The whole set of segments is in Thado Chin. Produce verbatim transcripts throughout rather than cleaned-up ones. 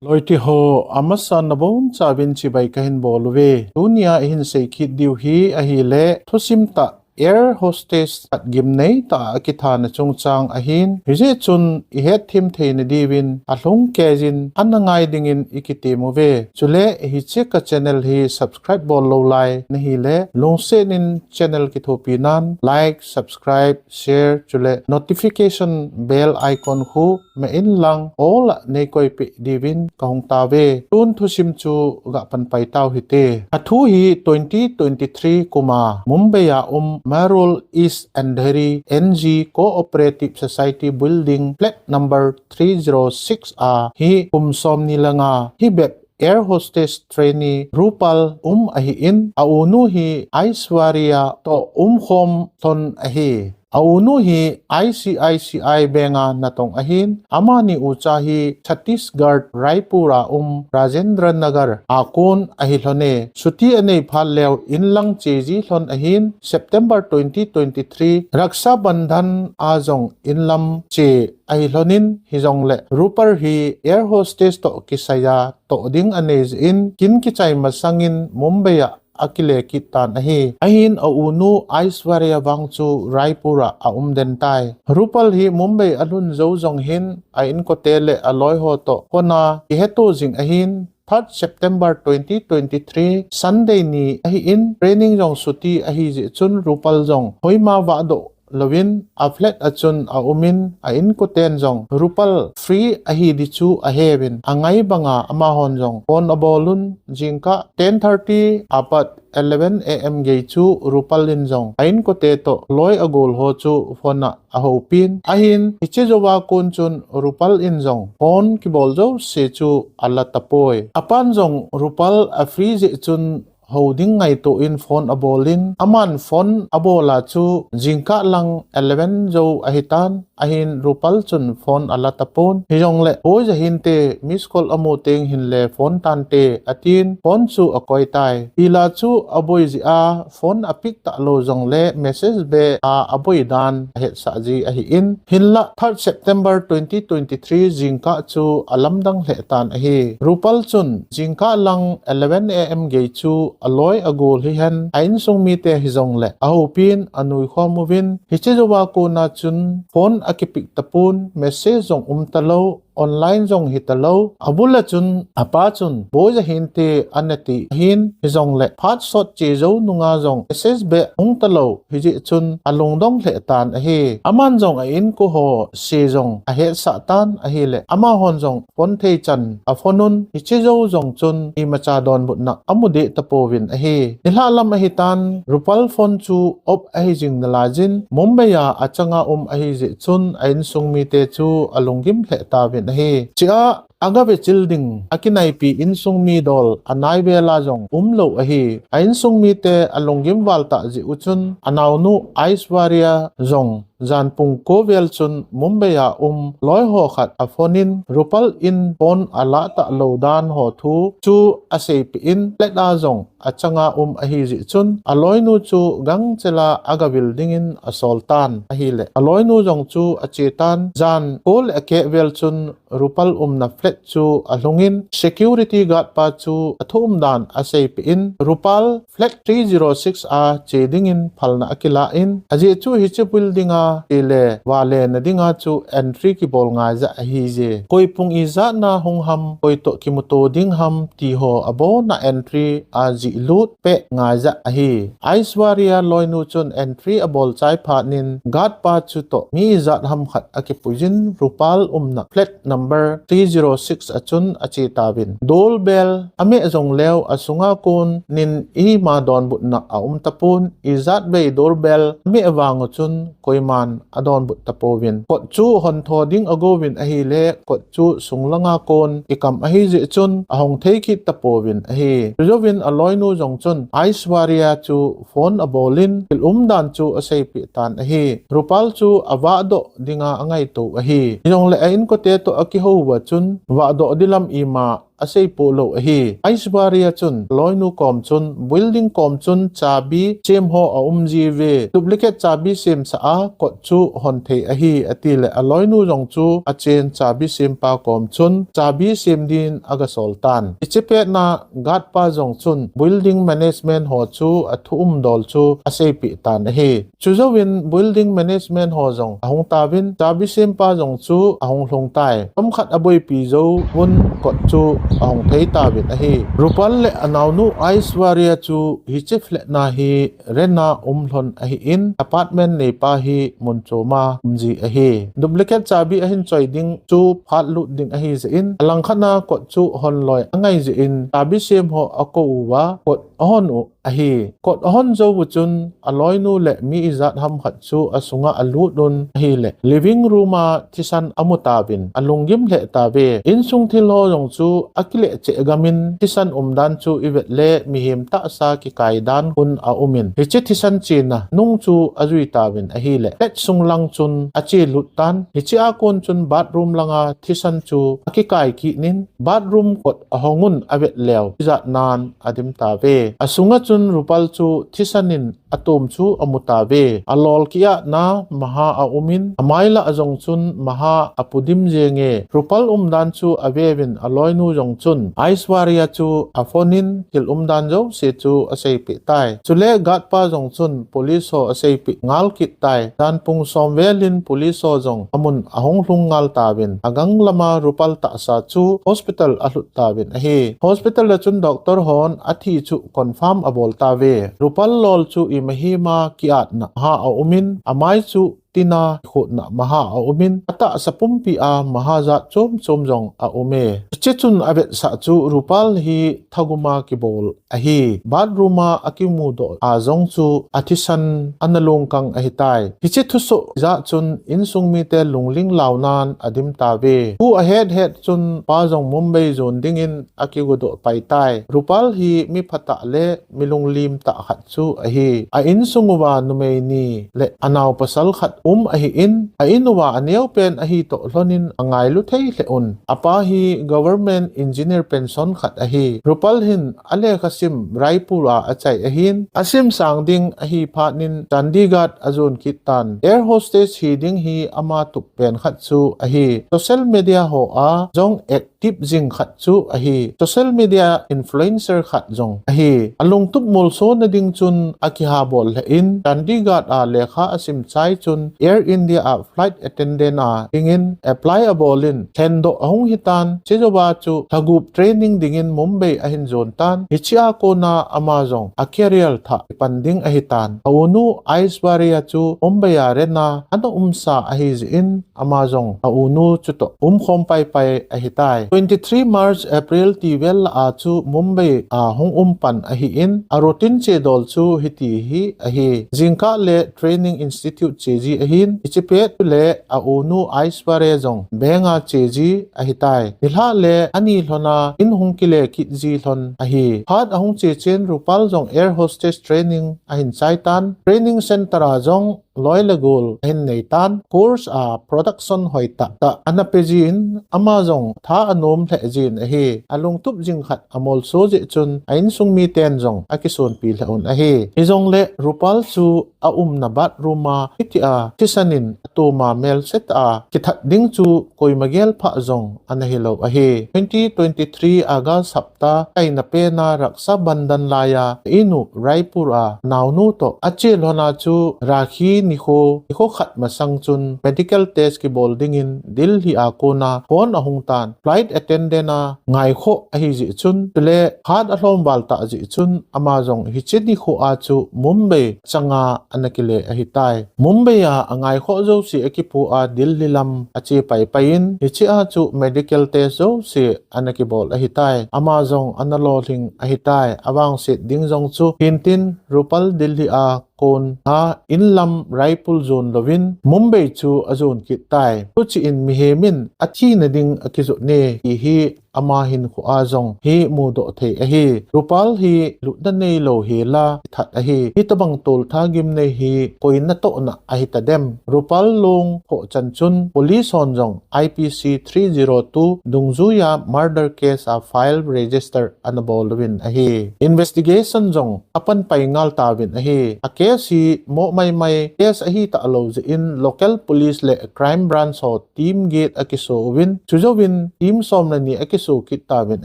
Loite ho, amasan nabonchauvin chibai kahin bol uve. Tunia ihin seikit diu hi ahile, thusim tah air hostess khat gimnei tah a kithana chungchang ahin, hijeh chun ihet them theina diuvin alhung keijin ana ngai dingin ikitem uve. Chule hiche ka channel hi subscribe bol lou lai nahile, lungset in channel kithopi nan like, subscribe, share, chule notification bell icon khu me in lang all a nei koipeh diuvin kahung tauve. Tun thusim chu gapan pai tau hite. Athu hi twenty twenty-three kuma Mumbai a um Marol East Andheri N G Cooperative Society Building flat number three zero six a hi kum somni le nga hi bep air hostess trainee Rupal um ahin, a unu hi Aishwarya toh umkhom lhon ahi. A unu hi I C I C I Bank a natong ahin, amani ucha hi Chhattisgarh, Raipur a um Rajendra Nagar a kon ahi lhone. Chuti anei phat leu inlang cheji lhon ahin, September twenty twenty-three Raksha Bandhan a jong inlam che ahi lhonin, hijongle Rupal hi air hostess toh kisaiya toh ding anei jeh in, kin kichai masangin Mumbai a akile kit tan ahi. Ahin a unu Aishwarya vang chu Raipur a aum den tai. Rupal hi Mumbai alhun jou jong hin a inkote le aloi ho toh phone a kiheto jing ahin, third September twenty twenty-three Sunday ni ahin, training jong chuti ahi jeh chun Rupal jong hoima vahdoh louvin a flat a chun aumin, a inkoten jong Rupal free ahi di chu aheuvin, angai banga amahon jong phone abolun, jingkah ten thirty apat eleven A M gei chu Rupal in jong a inkote toh loi agol ho chu phone a ahoupin, ahin hiche jouva kon chun Rupal in jong phone kibol jouse chu ala tapoi. Apan jong Rupal a free jeh chun hou ding ngaito in phone abolin, aman phone abol a chu jingkah lang eleven jou ahitan, ahin Rupal chun phone ala tapon. Hijongle, boi jahinte, miss call amu teng hinle phone tante, atin phone chu akoi tai. Ila chu aboi jeh a phone a pick talou jongle message beh a aboi dan ahetsah ji ahin, hinlah third September twenty twenty-three jingkah chu alamdang lheh tan ahi. Rupal chun jingkah lang eleven A M gei chu aloi agol hihen a insung mite hijongle ahoupin anuikhom uvin, hiche jouva kona chun phone akipick tapon, message jong um talou, online jong hitalou. Abul a chun apa chun boi jahinte ana ti ahin, hijongle phat sot che jou nunga jong message beh hung talou hijeh chun alungdong lheh tan ahi. Aman jong a inko ho se jong ahetsah tan ahile, amahon jong phone thei chan aphone un, hiche jou jong chun imacha donbutna amu deh tapouvin ahi. Nilhah lam ahitan, Rupal phone chu off ahi jing nalaijin, Mumbai a achanga um ahi jeh chun a insung mite chu alunggim lheh tauvin ahi. Chea agavechil ding akinaipi insung mi dol anai vela jong umlou ahi. A insung mite alunggim val tah jeh u chun anaonu Aishwarya jong janpung ko vel chun Mumbai a um loi ho khat aphone in, Rupal in phone alah talou dan ho thu chu aseipeh in, flat a jong achanga um ahi jeh chun aloinu chu gangchela agavil dingin asol tan ahile, aloinu jong chu ache tan. Jan ko le akeh vel chun Rupal umna flat chu alhungin, security guard pa chu athu umdan aseipeh in, Rupal flat three zero six a che dingin phalna akilah in, ajeh chu hiche building a chele vale na dinga chu entry kibol ngaija ahije. Koi pung ijatna hung ham, koi toh kimuto ding ham ti ho abona entry ajihlut peh ngaija ahi. Aishwarya loinu chun entry abol chai phat in, guard pa chu toh mi ijat ham khat akipuijin, Rupal umna flat number three zero six a chun ache tauvin. Doorbell ameh jongleu asunga konin ima donbutna aum tapon, ijat vei doorbell ameh vang u chun koiman adonbut tapouvin. Kot chu hontho ding agouvin ahile, kot chu sunglanga kon kikam ahi jeh chun ahong thei kit tapouvin ahi. Chujouvin aloinu jong chun Aishwarya chu phone abolin, thil umdan chu aseipeh tan ahi. Rupal chu avahdoh dinga angaito ahi. Hijongle a inkote toh akihou uva chun, vahdoh dilam ima asei poh lou ahi. Aishwarya chun aloinu kom chun building kom chun chabi sem ho aum jiuve. Duplicate chabi semsa a kot chu hon thei ahi, ati le aloinu jong chu achen chabi sempa kom chun chabi sem din aga sol tan. Hiche petna guard pa jong chun building management ho chu athu um dol chu aseipeh tan ahi. Chujouvin building management ho jong ahung tauvin, chabi sempa jong chu ahung lhung tai. Chomkhat aboipi jouvun kot chu ahung thei tauvin ahi. Rupal le anaonu Aishwarya chu hiche flat na hi rent a um lhon ahin, apartment neipa hi mun chom a um ji ahi. Duplicate chabi ahin choi ding chu phat lut ding ahi jeh in, alangkhat na kot chu hon loi angai jeh in, chabi sem ho akou uva kot ahon u ahi. Kot ahon jou u chun aloinu le mi ijat ham khat chu asunga alut un ahile, living room a thisan amu tauvin alunggim lheh tauve. Insung thil ho jong chu akileh cheh gam in thisan um dan chu ivet le mihem tahsa kikai dan khun aum in, hiche thisan chena nung chu ajui tauvin ahile, flat sung lang chun ache lut tan. Hiche a kon chun bathroom langa thisan chu akikai kit in, bathroom kot ahong un avet leu, ijat nan adim tauve. Asunga chun Rupal chu thisan in atom chu amu tauve. Alol kiatna maha aum in, amai lah jong chun maha apudim jenge. Rupal umdan chu aveuvin aloinu jong chun Aishwarya chu aphone in thil umdan jouse chu aseipeh tai. Chule guard pa jong chun police ho aseipeh ngal kit tai. Janpung som vel in police ho jong amun ahung lhung ngal tauvin, agang lama Rupal tahsa chu hospital alhut tauvin ahi. Hospital a chun doctor hon athi chu confirm abol tauve. Rupal lol chu ima hima kiatna maha aum in, amai chu tina khutna maha aum in, atahsa pumpi a maha jat chom chom jong aume. Hiche chun avetsah chu Rupal hi thagum a kibol ahi. Bathroom a akimudoh a jong chu athisan ana lungkang ahitai. Hiche thusoh jeh chun insung mite lungling launan adim tauve. Thu ahet het chun pa jong Mumbai jon dingin akigodoh pai tai. Rupal hi mi phatah le mi lunglim tah khat chu ahi. A insung uva numei ni le anao pasal khat um ahin, a in uva aneo pen ahi toh lhonin angailu thei lheh un. Apa hi government engineer pension khat ahi. Rupal hin alekha sim Raipur a achai ahin, asim sang ding ahi phat in Chandigarh ajon kit tan. Air hostess hi ding hi ama tup pen khat chu ahi. Social media ho a jong active jing khat chu ahi. Social media influencer khat jong ahi. Alungtup molsona ding chun akihabol lheh in, Chandigarh a lekha asim chai chun Air India a flight attendant a dingin apply abol in, lhendoh ahung hitan. Chejouva chu lhagup training dingin Mumbai ahin jon tan. Hiche a kona ama jong a career thah pan ding ahitan. A unu Aishwarya chu Mumbai a rent a ana umsa ahi jeh in, ama jong a unu chutoh umkhom paipai ahitai. Twenty three March, April ti vel lah a chu Mumbai a hung um pan ahin, a routine chedol chu hiti hi ahi. Jingkah le training institute cheji ahin, hiche pet chule a unu Aishwarya jong bank a cheji ahitai. Nilhah le ani lhona in hung kile kit ji lhon ahi. Phat ahung che chen Rupal jong air hostess training ahin chai tan. Training center a jong loi le gol ahin nei tan. Course a production hoi tah tah ana pe jin, ama jong tha anom lheh jin ahi. Alungtup jing khat amolso jeh chun a insung miten jong akisonpi lheh un ahi. Hijongle Rupal chu aumna bathroom a hitia thisan in atom a melse tah a kithat ding chu koima gel phah jong ana hilou ahi. Twenty twenty three August hapta kaina pena Raksha Bandhan laiya a inu Raipur a naonu toh ache lhona chu Rakhi nikho, nikho khat masang chun medical test kibol dingin Delhi a kona phone ahung tan. Flight attendant a ngaikhoh ahi jeh chun, chule phat alhom val tah jeh chun, ama jong hiche nikho a chu Mumbai changa ana kile ahitai. Mumbai a angaikhoh jouse akipoh a Delhi lam ache paipai in, hiche a chu medical test jouse ana kibol ahitai. Ama jong ana lolhing ahitai. Avangset ding jong chu hintin Rupal Delhi a kona in lam Raipur jon louvin Mumbai chu ajon kit tai. Tuchih in mihem in athina ding akijot ne ti hi ama hinkho a jong hi mudoh thei ahi. Rupal hi lutna neilou hela that ahi. Hitobang toltha gimnei hi koi natohna ahi tadem? Rupal long khoh chan chun police hon jong I P C three zero two dungjuiya murder case a file register ana bol uvin ahi. Investigation jong apan pai ngal tauvin ahi. A case hi moh maimai case ahi talou jeh in local police le crime branch ho team get akiso uvin, chujouvin team som le ni akiso kit tauvin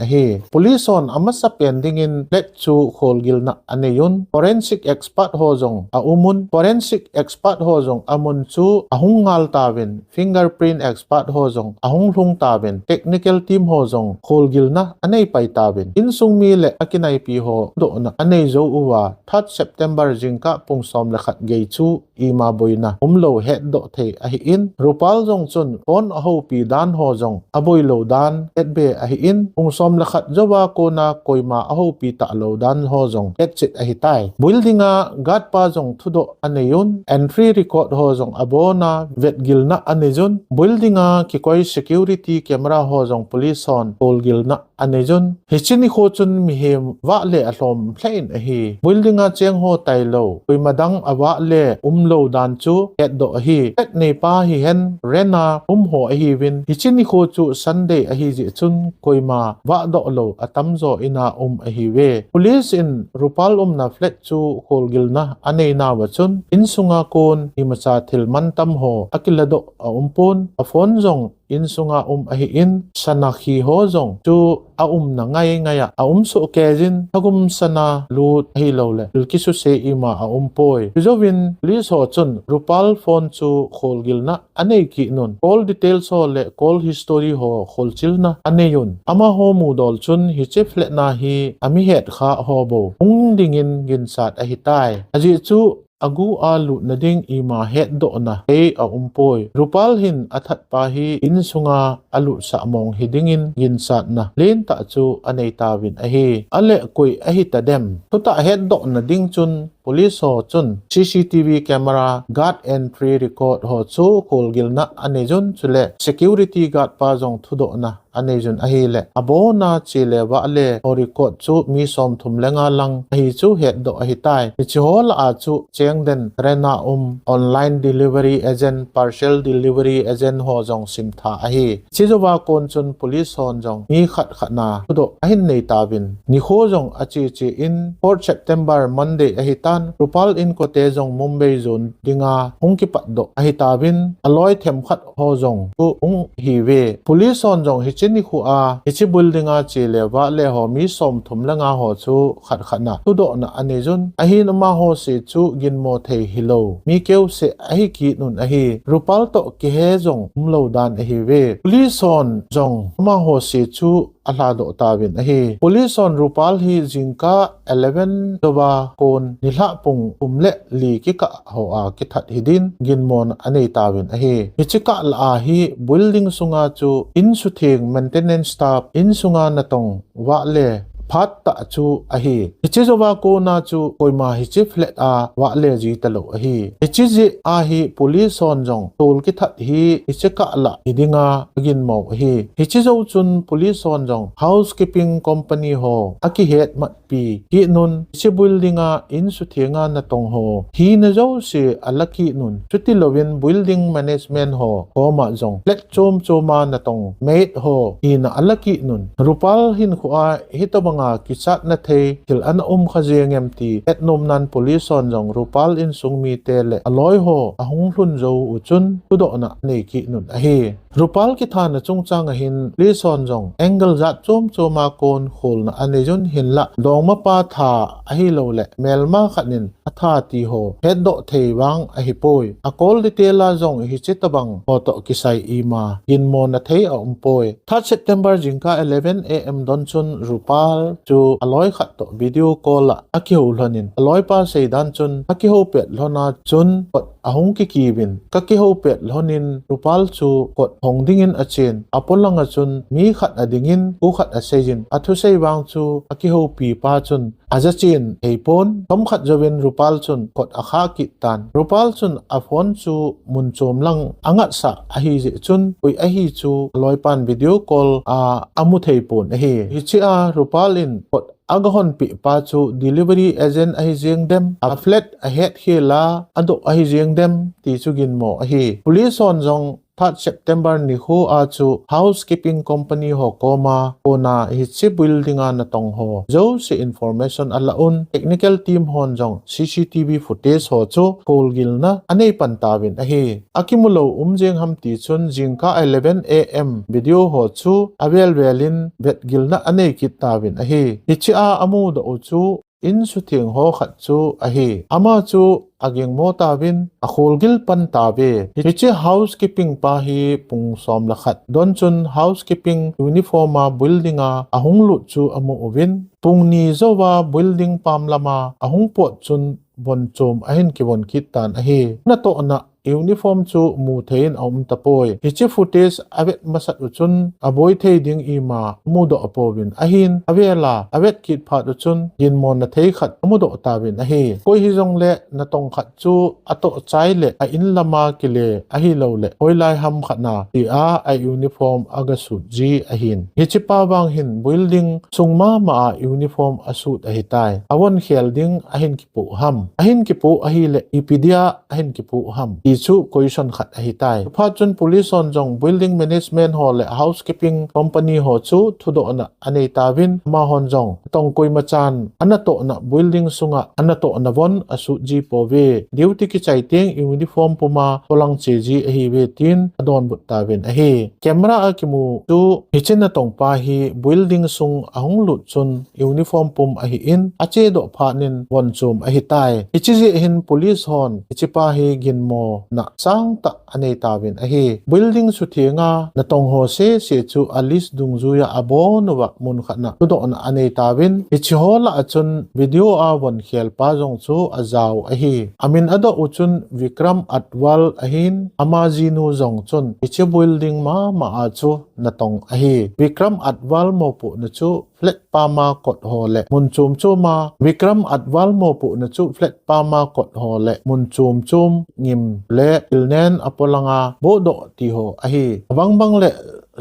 ahi. Police hon amasa pen dingin flat chu kholgilna anei un, forensic expert ho jong aum un, forensic expert ho jong amun chu ahung ngal tauvin, fingerprint expert ho jong ahung lhung tauvin, technical team ho jong kholgilna anei pai tauvin, insung mi le akinaipi ho dohna anei jou uva, third September jingkah pung som le khat gei chu ima boina umlou hetdoh thei ahin, Rupal jong chun phone ahoupi dan ho jong aboilou dan hetbe ahin, pung som le khat jouva kona koima ahoupi talou dan ho jong hetchet ahitai. Building a guard pa jong thudoh anei un, entry record ho jong abona vetgilna anei un, building a kikoi security camera ho jong police hon kholgilna anei un. Hiche nikho chun mihem vah le alhom lheh in ahi. Building a cheng ho tailou, koima dang avah le umlou dan chu hetdoh ahi. Flat neipa hihen rent a um ho ahiuvin, hiche nikho chu Sunday ahi jeh chun koima vahdoh lou atamjo in a um ahiuve. Police in Rupal umna flat chu kholgilna anei nauva chun, insunga kon imacha thil mantam ho akiladoh aumpon, a phone jong insunga um ahin, sana khi ho jong chu aumna ngaingai a aum sohkei jin, thagum sana lut ahilouleh thil kisuse ima aumpoi. Chujouvin police ho chun Rupal phone chu kholgilna anei kit un, call details ho le call history ho kholchilna anei un. Amaho mudol chun hiche flat na hi ami hetkha ho bou hung dingin ginchat ahitai. Ajeh chu agu a lutna ding ima hetdohna thei aumpoi. Rupal hin athatpa hi insunga alutsah mong hidingin ginchatna lentah chu anei tauvin ahi. Ahile koi ahi tadem? Thutah hetdohna ding chun police ho chun C C T V camera, guard entry record ho chu kholgilna anei un, chule security guard pa jong thudohna anei un ahile, abona che le vah le ho record chu mi somthum le nga lang ahi chu hetdoh ahitai. Hiche ho lah a chu cheng den, rent a um, online delivery agent, parcel delivery agent ho jong simtha ahi. Hiche jouva kon chun police hon jong mi khat khat na thudoh ahin nei tauvin, nikho jong ache che in, fourth September Monday ahitan, Rupal inkote jong Mumbai jon dinga hung kipatdoh ahi tauvin, aloi themkhat ho jong chu hung hiuve. Police hon jong hiche nikho a hiche building a che le vah le ho mi somthum le nga ho chu khat khat na thudohna anei un. Ahin amaho se chu ginmo thei hilou mi keuseh ahi kit un ahi. Rupal toh kihe jong umlou dan ahiuve. Police hon jong amaho se chu alhadoh tauvin ahi. Police hon Rupal hi jingkah eleven jouva kon nilhah pung thum le li kikah ho a kithat hidin ginmona anei tauvin ahi. Hiche kah lah a hi building sunga chu insutheng, maintenance staff, insunga natong vah le phat tah chu ahi. Hiche jouva kona chu koima hiche flat a vah le ji talou ahi. Hiche jeh a hi police hon jong tol kithat hi hiche kah lah hidinga aginmo ahi. Hiche jou chun police hon jong housekeeping company ho akihet matpi kit un, hiche building a insuthenga natong ho hina jouse ala kit un, chutilouvin building management ho koma jong flat chom choma natong maid ho hina ala kit un. Rupal hinkho a hitobanga kichatna thei thil ana um kha jeng em ti hetnomnan police hon jong Rupal insung mite le aloi ho ahung lhun jou u chun thudohna anei kit un ahi. Rupal kithana chungchang a hin police hon jong angle jat chom choma kon kholna anei un, hinlah dongmapa tha ahilouleh melma khat in atha ti ho hetdoh thei vang ahipoi. A call detail a jong hiche tobang ho toh kisai ima ginmona thei aumpoi. Third September jingkah eleven A M don chun Rupal chu aloi khat toh video call a akihou lhonin, aloipa seidan chun akihou pet lhona chun kot ahung kikiuvin, kakihou pet lhonin Rupal chu kot hong dingin achen, apolanga chun mi khat adingin thu khat aseijin, athusei vang chu akihoupipa chun ajachen theipon, thomkhat jouvin Rupal chun kot akhah kit tan. Rupal chun aphone chu mun chom lang angatsah ahijeh chun, koi ahi chu aloipan video call a amu theipon ahi. Hichea Rupal in kot agahonpeh pa chu delivery agent ahi jeng dem, aflat ahetkhel a adoh ahi jeng dem ti chu ginmo ahi. Police hon jong third September nikho a chu housekeeping company ho koma kona hiche building a natong ho jouse information alah un, technical team hon jong C C T V footage ho chu kholgilna anei pan tauvin ahi. Akimulou um jeng ham tichun jingkah eleven A M video ho chu avel velin vetgilna anei kit tauvin ahi. Hichea amudoh u chu insutheng ho khat chu ahi. Ama chu agingmo tauvin akholgil pan tauve. Hiche housekeeping pa hi pung som le khat don chun housekeeping uniform a building a ahung lut chu amu uvin, pung ni jouva building pam lama ahung pot chun von chom ahin kivon kit tan ahi. Natohna uniform chu mu thei in aum tapoi. Hiche footage avet masat u chun aboi thei ding ima amudoh pouvin ahin, avela avet kit phat u chun ginmona thei khat amudoh tauvin ahi. Koi hijongle natong khat chu atoh chai le a in lama kile ahilouleh hoilai ham khat na tia a uniform agasut ji ahin. Hichepa vang hin building sung mama a uniform asut ahitai. Avon khel ding ahin kipoh ham. Ahin kipoh ahile ipi dia ahin kipoh ham ti chu question khat ahitai. Chuphat chun police hon jong building management ho le housekeeping company ho chu thudohna anei tauvin, amahon jong natong koimachan anatohna building sunga anatohna von asut ji pouve, duty kichai teng uniform puma polang che ji ahiuve tin adonbut tauvin ahi. Camera a kimu chu hiche natong pa hi building sung ahung lut chun uniform pum ahin, achedoh phat in von chom ahitai. Hiche jeh hin police hon hichepa hi ginmona sangtah anei tauvin ahi. Building suthenga natong ho sese chu a list dungjuiya abon uva mun khat na thudohna anei tauvin, hiche ho lah a chun video a von khel pa jong chu ajao ahi. Amin adoh u chun Vikram Atwal ahin, ama jinu jong chun hiche building mama a chu natong ahi. Vikram Atwal mopohna chu flat pama kot ho le mun chom choma, Vikram Atwal mopohna chu flat pama kot ho le mun chom chom ngim le thil nen apolanga bohdoh ti ho ahi. Abang bang le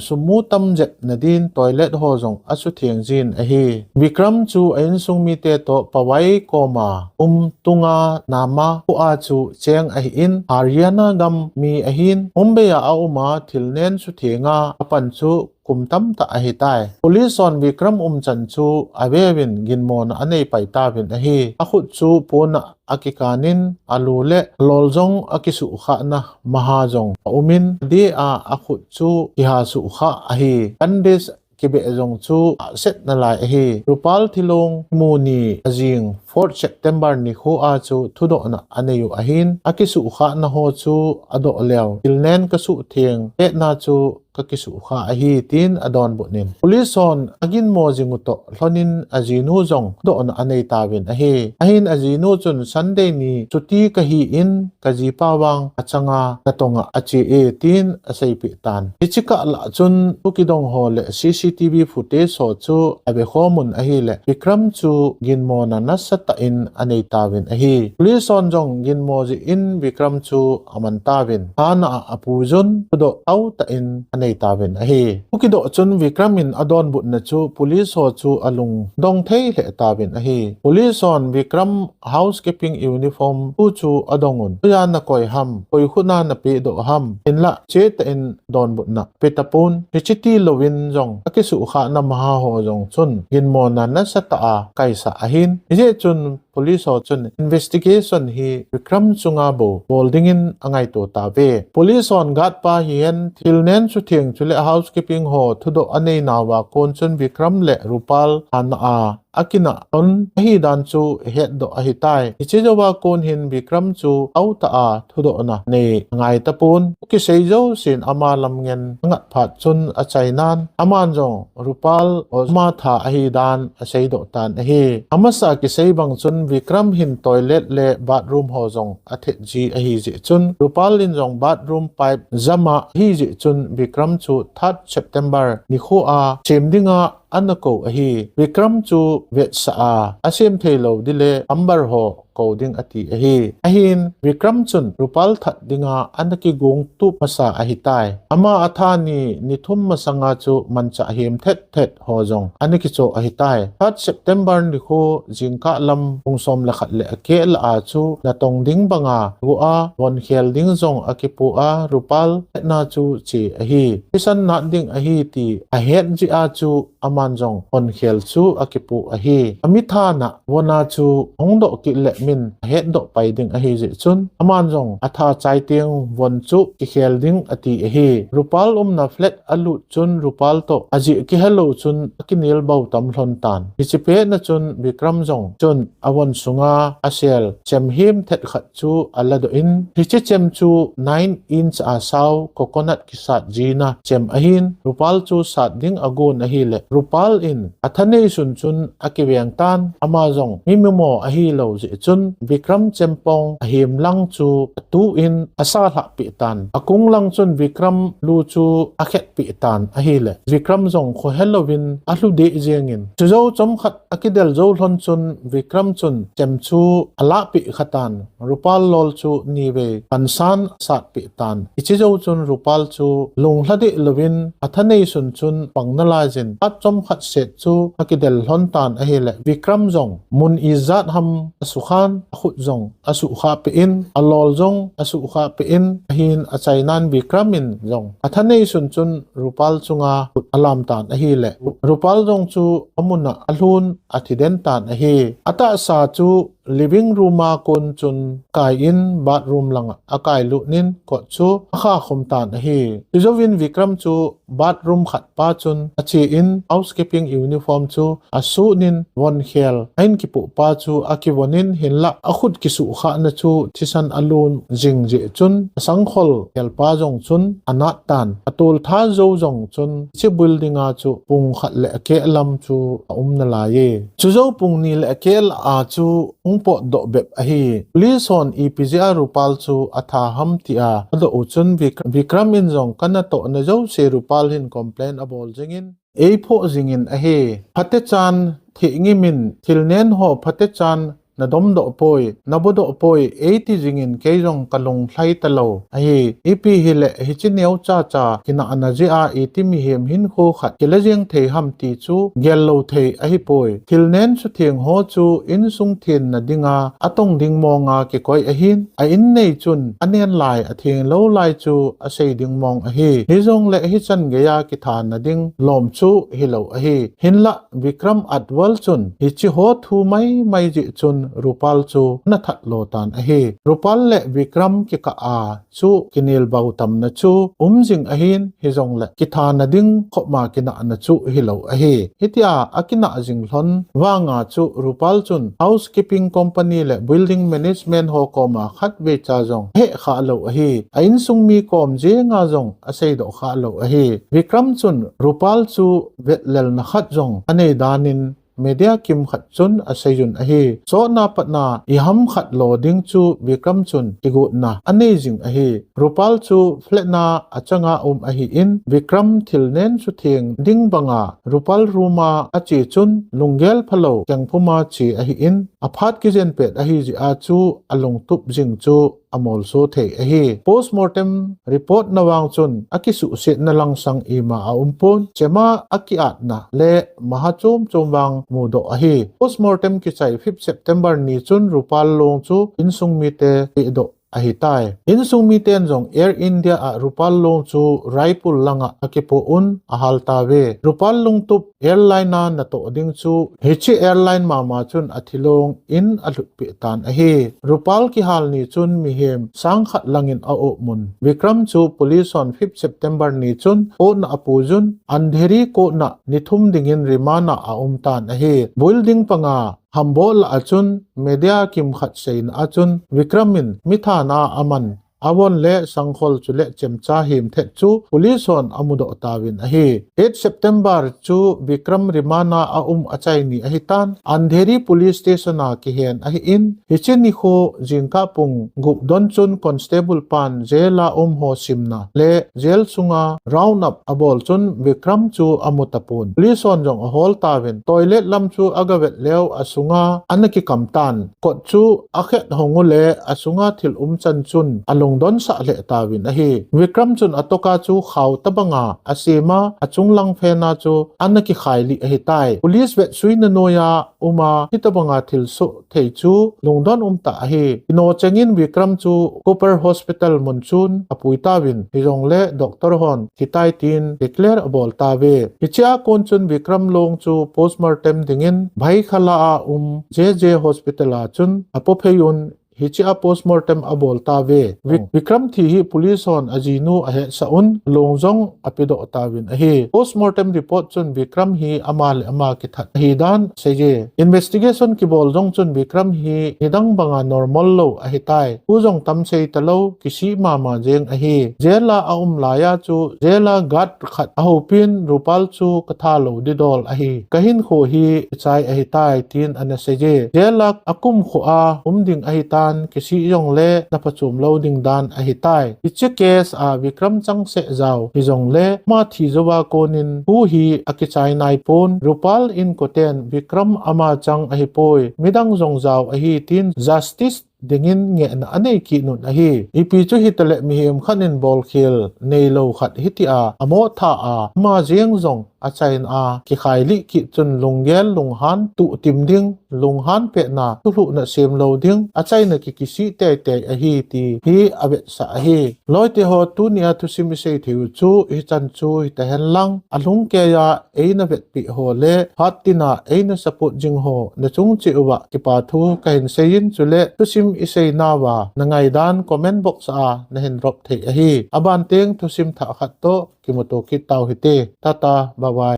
sum mu tam jep nadin toilet ho jong asutheng jin ahi. Vikram chu a insung mite toh Powai koma um tunga Nama khua chu cheng ahin, Haryana gam mi ahin, Mumbai a auma thil nen suthenga apan chu kum tamtah ahitai. Police hon Vikram umchan chu aveuvin ginmona anei pai tauvin ahi. Akhut chu pona akikan in, alu le alol jong akisuhkhah na maha jong aumin, adeh a akhut chu kiha suhkhah ahi. Bandage kibeh jong chu aset nalai ahi. Rupal thilong mu ni ajing fourth September nikho a chu thudohna anei u ahin, akisuhkhah na ho chu adoh leu, thil nen kasuhtheng petna chu kakisuhkhah ahi, tin adonbut in. Police hon aginmo jing u toh lhonin ajinu jong thudohna anei tauvin ahi. Ahin ajinu chun Sunday ni chuti kahin kajipa vang achanga natonga ache e, tin aseipeh tan. Hiche kah lah chun thukidong ho le C C T V footage ho chu avekhom un ahile Vikram chu ginmona nasatah in anei tauvin ahi. Police hon jong ginmo jeh in Vikram chu aman tauvin, thana a apui jun thudoh tautah in anei tauvin ahi. Thukidoh chun Vikram in adonbutna chu police ho chu alungdong thei lheh tauvin ahi. Police hon Vikram housekeeping uniform chu chu adong un, hoiya nakoi ham, koi khut a napehdoh ham, hinlah chetah in donbutna pe tapon, hiche tilouvin jong akisuhkhah na maha ho jong chun ginmona nasatah a kaisah ahin. Hijeh chun police ho chun investigation hi Vikram chunga bou bol dingin angaito tauve. Police hon guard pa hihen thil nen sutheng chule housekeeping ho thudoh anei nauva kon chun Vikram le Rupal thana a akinah lhon ahi dan chu hetdoh ahitai. Hiche jouva kon hin Vikram chu autah a thudohna nei angai tapon. Kisei jousen ama lamngen angat phat chun achainan, aman jong Rupal ama tha ahi dan aseidoh tan ahi. Amasa kisei bang chun Vikram hin toilet le bathroom ho jong athet ji ahi jeh chun, Rupal in jong bathroom pipe jam ahi jeh chun Vikram chu third September nikho a chem dinga ana kou ahi. Vikram chu vetsah a, asem theilou dile Amber ho kou ding ati ahi. Ahin Vikram chun Rupal that dinga ana kigong tup masa ahitai. Ama atha ni, ni thum masanga chu manchah hem thet thet ho jong ana kichoh ahitai. Third September nikho jingkah lam pung som le khat le akeh lah a chu natong ding banga go a, von khel ding jong akipoh a, Rupal hetna chu che ahi. Thisan nat ding ahi ti ahet jeh a chu aman jong von khel chu akipoh ahi. Amitha na von a chu hongdoh kit le min ahetdoh pai ding ahi jeh chun, aman jong atha chai teng von chu kikhel ding ati ahi. Rupal umna flat alut chun Rupal toh ajeh kihelou chun akinel bou tam lhon tan. Hiche pet na chun Vikram jong chun avon sunga asel chem hem thet khat chu aladoh in, hiche chem chu nine inch a sao coconut kisat jina chem ahin, Rupal chu sat ding agon ahile, Rupal in athanei sun chun akiveng tan. Ama jong mi mimo ahilou jeh chun Vikram chempong ahem lang chu atu in asa lhah peh tan. Akung lang chun Vikram lu chu akhet peh tan ahile, Vikram jong khohelou in alhu deh jeng in, chujou chomkhat akidel jou lhon chun Vikram chun chem chu alah peh kha tan. Rupal lol chu nivei pansan asat peh tan. Hiche jou chun Rupal chu lunglha deh louvin athanei sun chun pang nalai jin, phat chomkhat set chu akidel lhon tan ahile, Vikram jong mun ijat ham asukhan, akhut jong asukha peh in, alol jong asukha peh in, ahin achainan Vikram in jong athanei sun chun Rupal chunga khut alam tan ahile, Rupal jong chu amun a alhun athi den tan ahi. Atahsa chu living room a kon chun kai in bathroom langa akailut in kot chu akha khum tan ahi. Chujouvin Vikram chu bathroom khat pa chun ache in housekeeping uniform chu asuh in von khel ahin kipoh pa chu akivon in, hinlah akhut kisuhkhah na chu thisan alun jing jeh chun asangkhol khel pa jong chun anat tan. Atol tha jou jong chun hiche building a chu pung khat le akeh lam chu aum nalai e. Chujou pung ni le akeh lah a chu hung potdoh bep ahi. Police hon ipi jeh a Rupal chu atha ham tia adoh u chun Vik-, Vikram in jong kanatohna jouse Rupal hin complain abol jing in, eiphoh jing in ahi. Phatechan theh ngim in, thil nen ho phatechan nadomdoh poi, nabodoh poi, eiti jing in kei jong kalung lhai talou ahi. Ipi hile hiche neocha cha kinahna jeh a iti mihem hinkho khat kila jeng thei ham ti chu gel lou thei ahipoi. Thil nen sutheng ho chu insung thenna dinga atong ding monga kikoi ahin, a in nei chun anen lai atheng lou lai chu asei ding mong ahi. Hijongle hichan geiya kithana ding lom chu hilou ahi. Hinlah Vikram Atwal chun hiche ho thu maimai jeh chun Rupal chu ana that lo tan ahi. Rupal le Vikram kikah a chu kinel bou tamna chu um jing ahin, hijongle kithana ding khopma kinahna chu hilou ahi. Hitia akinah jing lhon vanga chu Rupal chun housekeeping company le building management ho koma khatvei cha jong aheh khah lou ahi. A insung mi kom jenga jong aseidoh khah lou ahi. Vikram chun Rupal chu vetlelna khat jong anei dan in media kimkhat chun asei un ahi. Sotna patna iham khat lo ding chu Vikram chun kigotna anei jing ahi. Rupal chu flat na achanga um ahin, Vikram thil nen sutheng ding banga Rupal room a ache chun lunggel phalou kengphuma che ahin, aphat kijen pet ahi jeh a chu alungtup jing chu amolso thei ahi. Postmortem report na vang chun akisuhsetna langsang ima aumpon, chema akiatna le maha chom chom vang mudoh ahi. Postmortem kichai fifth September ni chun Rupal long chu insung mite pehdoh ahitai. Insung miten jong Air India a Rupal long chu Raipur langa akipoh un ahal tauve. Rupal lungtup airline a natoh ding chu hiche airline mama chun athilong in alhutpeh tan ahi. Rupal kihal ni chun mihem sangkhat langin a-um un. Vikram chu police hon fifth September ni chun court na apuiyun, Andheri court na nithum dingin remand a aum tan ahi. Building panga hambol a chun media kimkhat seina a chun Vikram in mithan a aman avon le sangkhol chule chemcha himthet chu police hon amudoh tauvin ahi. Eight September chu Vikram remand a aum achai ni ahitan, Andheri police station a kihen ahin, hiche nikho jingkah pung gup don chun constable pan jail a um ho simna le jail sunga round up abol chun Vikram chu amu tapon. Police hon jong ahol tauvin toilet lam chu agavet leu asunga ana kikam tan. Kot chu akhet hong u le asunga thil um chan chun alungdon sah lheh tauvin ahi. Vikram chun atoka chu khao tabanga asema achunglang fan a chu ana kikhailih ahitai. Police vetsuina noiya uma hitabanga thilsoh thei chu lungdon umtah ahi. Kino chengin Vikram chu Cooper Hospital mun chun apui tauvin, hijongle doctor hon thitai tin declare abol tauve. Hichea kon chun Vikram long chu postmortem dingin Baikhala a um J J Hospital a chun apophei un, hichea postmortem abol tauve. Vik-, Vikram thi hi police hon ajinu ahetsah un, long jong apedoh tauvin ahi. Postmortem report chun Vikram hi ama le ama kithat ahidan aseiye. Investigation kibol jong chun Vikram hi nidang banga normal lou ahitai. Thu jong tam sei talou, kisih mama jeng ahi. Jail a aum laiya chu jail a guard khat ahoupin Rupal chu katha lou didol ahi. Kahinkho hi kichai ahitai tin ana seiye. Jail a akumkhoa um ding ahitan, kisih jongle naphachom lou ding dan ahitai. Hiche case a Vikram changseh jao hijongle ama thi jouva konin thu hi akichai naipon. Rupal inkoten Vikram ama chang ahipoi, midang jong jao ahi tin justice dingin ngehna anei kit un ahi. Ipi chu hitale mihem khat in bolkhel neilou khat hitia amohtha a, ama jeng jong achaina a kikhailih kit chun lunggel lunghan tuhtim ding, lunghan petna thulhuhna semlou ding, achaina ki kisih teitei ahi ti hi avetsah ahi. Loiteho, tunia thusim isei theiu chu hichan chu hitahen lang, alhungkeiya eina vetpeh ho le phat tina eina support jing ho nachung cheh uva kipathu kahin seiyin, chule thusim iseinauva nangaidan comment box a nahin drop thei ahi. Abanteng thusim thah khat toh kimuto kit tau hite. Tata, bye bye.